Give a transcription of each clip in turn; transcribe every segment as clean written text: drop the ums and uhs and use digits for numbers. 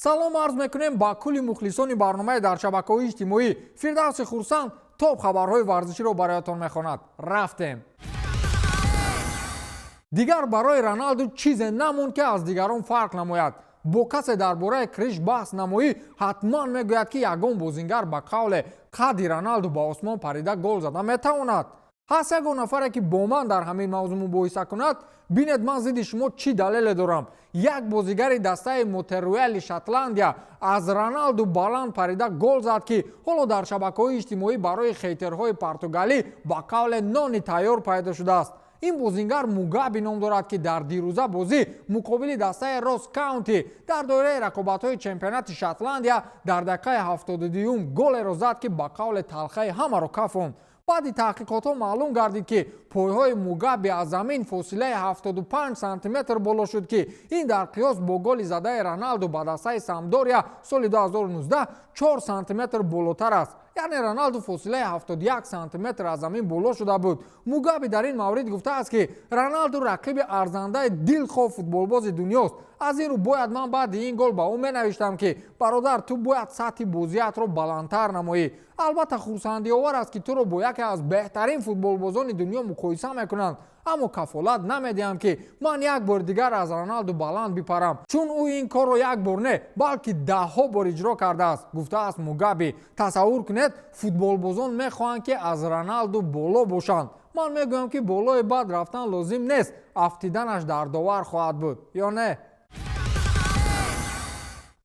Салом арз мекунем ба кулли мухлисони барномаи дар шабакаҳои иҷтимоӣ. Фирдавси Хурсанд топ хабарҳои варзиширо бароятон мехонад. Рафтем. Дигар барои Роналду чизе намонд, ки аз дигарон фарқ намояд. Бо касе дар бораи криш баҳс намоӣ, ҳатман мегӯяд, ки ягон бозингар ба қавле қадди Роналду ба осмон парида гол зада метавонад. Ҳаст ягон нафаре, ки бо ман дар ҳамин мавзӯъ мубоҳиса кунад? Бинед, ман зидди шумо чӣ далеле дорам. Як бозигари дастаи Мотеруэли Шотландия аз Роналду баланд парида гол зад, ки ҳоло дар шабакаҳои иҷтимоӣ барои хейтерҳои португалӣ ба қавле нони тайёр пайдо шудааст. Ин бозингар Мугаби ном дорад, ки дар дирӯза бозӣ муқобили дастаи Рос Каунти дар доираи рақобатҳои чемпионати Шотландия дар дақиқаи 72-юм голеро зад, ки ба қавле талхаи ҳамаро кафонд. Баъди таҳқиқотҳо маълум гардид, ки пойҳои Мугаби аз замин фосилаи 75 сантиметр боло шуд, ки ин дар қиёс бо голи задаи Роналду ба дастаи Самдория соли 2019 4 сантиметр болотар аст. Яъне Роналду фосилаи 71 сантиметр аз замин боло шуда буд. Мугаби дар ин маврид гуфтааст, ки Роналду рақиби арзандаи дилхоҳ футболбози дунёст. Аз ин рӯ бояд ман баъди ин гол ба ӯ менавиштам, ки бародар, ту бояд сатҳи бозиятро баландтар намоӣ. Албатта, хурсандиовар аст, ки туро бо яке аз беҳтарин футболбозони дунё муқоиса мекунанд, аммо кафолат намедиҳам, ки ман як бори дигар аз Роналду баланд бипарам, чун ӯ ин корро як бор не, балки даҳҳо бор иҷро кардааст, гуфтааст Мугаби. Тасаввур кунед, футболбозон мехоҳанд, ки аз Роналду боло бошанд. Ман мегӯям, ки болои бад рафтан лозим нест, афтиданаш дардовар хоҳад буд ё не?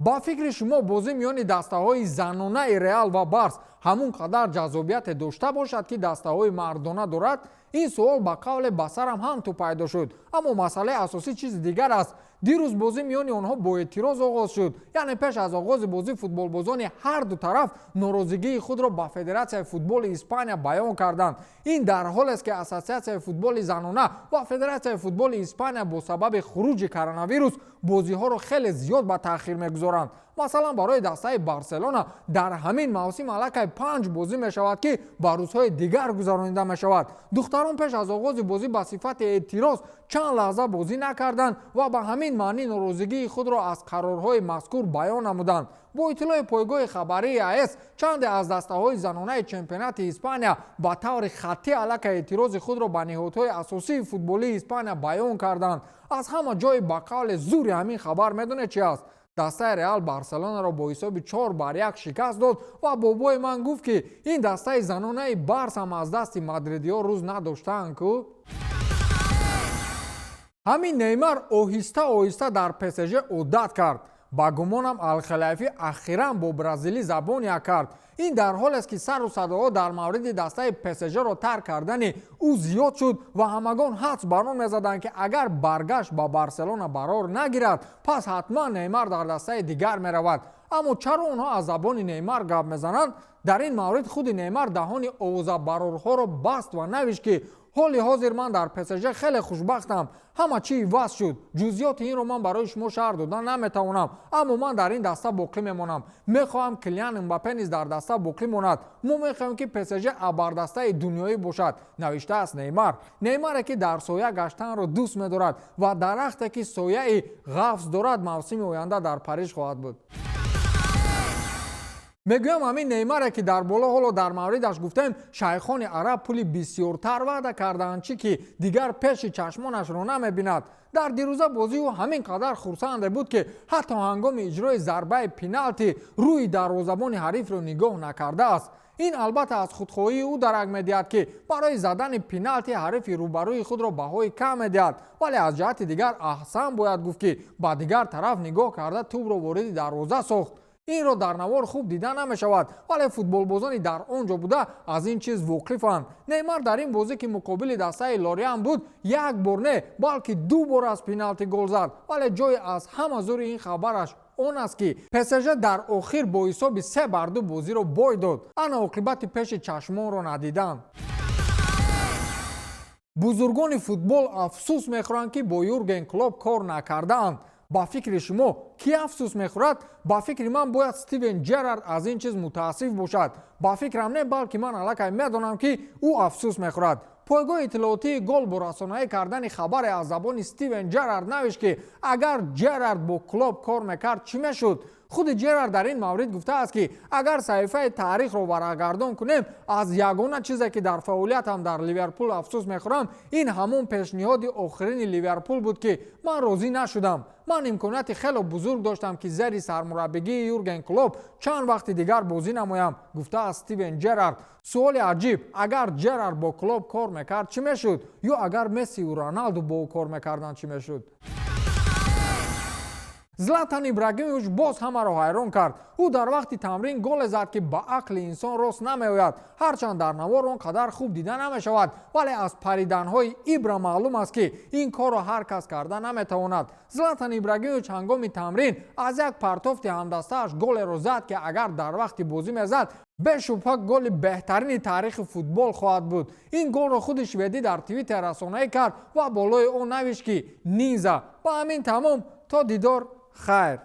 Ба фикри шумо, бозӣ миёни дастаҳои занонаи Реал ва Барс ҳамун қадар ҷаззобияте дошта бошад, ки дастаҳои мардона дорад? Ин суол ба қавле ба сарам ҳам ту пайдо шуд, аммо масъалаи асосӣ чизи дигар аст. Дирӯз бозӣ миёни онҳо бо эътироз оғоз шуд. Яъне пеш аз оғози бозӣ футболбозони ҳар ду тараф норозигии худро ба Федератсияи футболи Испания баён карданд. Ин дар ҳолест, ки Ассотсиатсияи футболи занона ва Федератсияи футболи Испания бо сабаби хуруҷи коронавирус бозиҳоро хеле зиёд ба таъхир мегузоранд. Масалан, барои дастаи Барселона дар ҳамин мавсим аллакай панҷ бозӣ мешавад, ки ба рӯзҳои дигар гузаронида мешавад. Духтарон пеш аз оғози бозӣ ба сифати эътироз чанд лаҳза бозӣ накарданд ва ба ҳамин маънӣ норозигии худро аз қарорҳои мазкур баён намуданд. Бо иттилои пойгоҳи хабарии АС, чанде аз дастаҳои занонаи чемпионати Испания ба таври хаттӣ аллакай эътирози худро ба ниҳодҳои асосии футболии Испания баён карданд. Аз ҳама ҷои ба қавле зури ҳамин хабар медонед чи аст? Дастаи Реал Барселонаро бо ҳисоби 4-1 шикаст дод ва бобои ман гуфт, ки ин дастаи занонаи Барс ҳам аз дасти мадридиҳо рӯз надоштаанд ку. Ҳамин Неймар оҳиста оҳиста дар ПСЖ одат кард. Ба гумонам, Алхалайфӣ ахиран бо бразилӣ забон як кард. Ин дар ҳолест, ки сару садоҳо дар мавриди дастаи ПСЖро тарк кардани ӯ зиёд шуд ва ҳамагон ҳадс бар он мезаданд, ки агар баргашт ба Барселона барор нагирад, пас ҳатман Неймар дар дастаи дигар меравад. Аммо чаро онҳо аз забони Неймар гап мезананд? Дар ин маврид худи Неймар даҳони овозабарорҳоро баст ва навишт, ки ҳоли ҳозир ман дар ПСЖ хеле хушбахтам, ҳама чӣ иваз шуд. Ҷузъиёти инро ман барои шумо шарҳ дода наметавонам, аммо ман дар ин даста боқӣ мемонам. Мехоҳам, Килиан Мбаппе низ дар даста боқӣ монад. Мо мехоҳем, ки ПСЖ абардастаи дунёӣ бошад, навиштааст Неймар. Неймаре, ки дар соя гаштанро дӯст медорад ва дарахте, ки сояи ғафз дорад, мавсими оянда дар Париж хоҳад буд. Мегӯям, ҳамин Неймаре, ки дар боло ҳоло дар мавридаш гуфтем, шайхони араб пули бисёртар ваъда кардаанд, чӣ ки дигар пеши чашмонашро намебинад. Дар дирӯза бозӣ ӯ ҳамин қадар хурсанде буд, ки ҳатто ҳангоми иҷрои зарбаи пеналти рӯи дарвозабони ҳарифро нигоҳ накардааст. Ин албатта аз худхоҳии ӯ дарак медиҳад, ки барои задани пеналти ҳарифи рӯбарӯи худро баҳои кам медиҳад, вале аз ҷиҳати дигар аҳсан бояд гуфт, ки ба дигар тараф нигоҳ карда тӯбро вориди дарвоза сохт. Инро дар навор хуб дида намешавад, вале футболбозони дар он ҷо буда аз ин чиз воқифанд. Неймар дар ин бозӣ, ки муқобили дастаи Лориан буд, як бор не, балки ду бор аз пеналти гол зад. Вале ҷои аз ҳама зури ин хабараш он аст, ки ПСЖ дар охир бо ҳисоби 3-2 бозиро бой дод. Ана оқибати пеши чашмонро надидан. Бузургони футбол афсӯс мехӯранд, ки бо Юрген Клоп кор накардаанд. Ба фикри шумо, кӣ афсӯс мехӯрад? Ба фикри ман, бояд Стивен Джерард аз ин чиз мутаассиф бошад. Ба фикрам не, балки ман аллакай медонам, ки ӯ афсӯс мехӯрад. Пойгоҳи иттилоотии Гол бо расонаӣ кардани хабаре аз забони Стивен Джерард навишт, ки агар Джерард бо Клоп кор мекард, чӣ мешуд? Худи Ҷерард дар ин маврид гуфтааст, ки агар саҳифаи таърихро варақгардон кунем, аз ягона чизе, ки дар фаъолиятам дар Ливерпул афсӯс мехӯрам, ин ҳамон пешниҳоди охирини Ливерпул буд, ки ман розӣ нашудам. Ман имконияти хеле бузург доштам, ки зери сармураббигии Юрген Клоп чанд вақти дигар бозӣ намоям, гуфтааст Стивен Ҷерард. Суоли аҷиб: агар Ҷерард бо Клоп кор мекард, чӣ мешуд? Ё агар Мессиву Роналду бо ӯ кор мекарданд, чӣ мешуд? Златан Ибрагимович боз ҳамаро ҳайрон кард. Ӯ дар вақти тамрин голе зад, ки ба ақли инсон рост намеояд. Ҳарчанд дар навор он қадар хуб дида намешавад, вале аз париданҳои Ибра маълум аст, ки ин корро ҳар кас карда наметавонад. Златан Ибрагимович ҳангоми тамрин аз як партофти ҳамдастааш голеро зад, ки агар дар вақти бозӣ мезад, бешубҳа голи беҳтарини таърихи футбол хоҳад буд. Ин голро худи шведӣ дар Твиттер расонаӣ кард ва болои он навишт, ки низа. Ба ҳамин тамом. То дидор, хайр.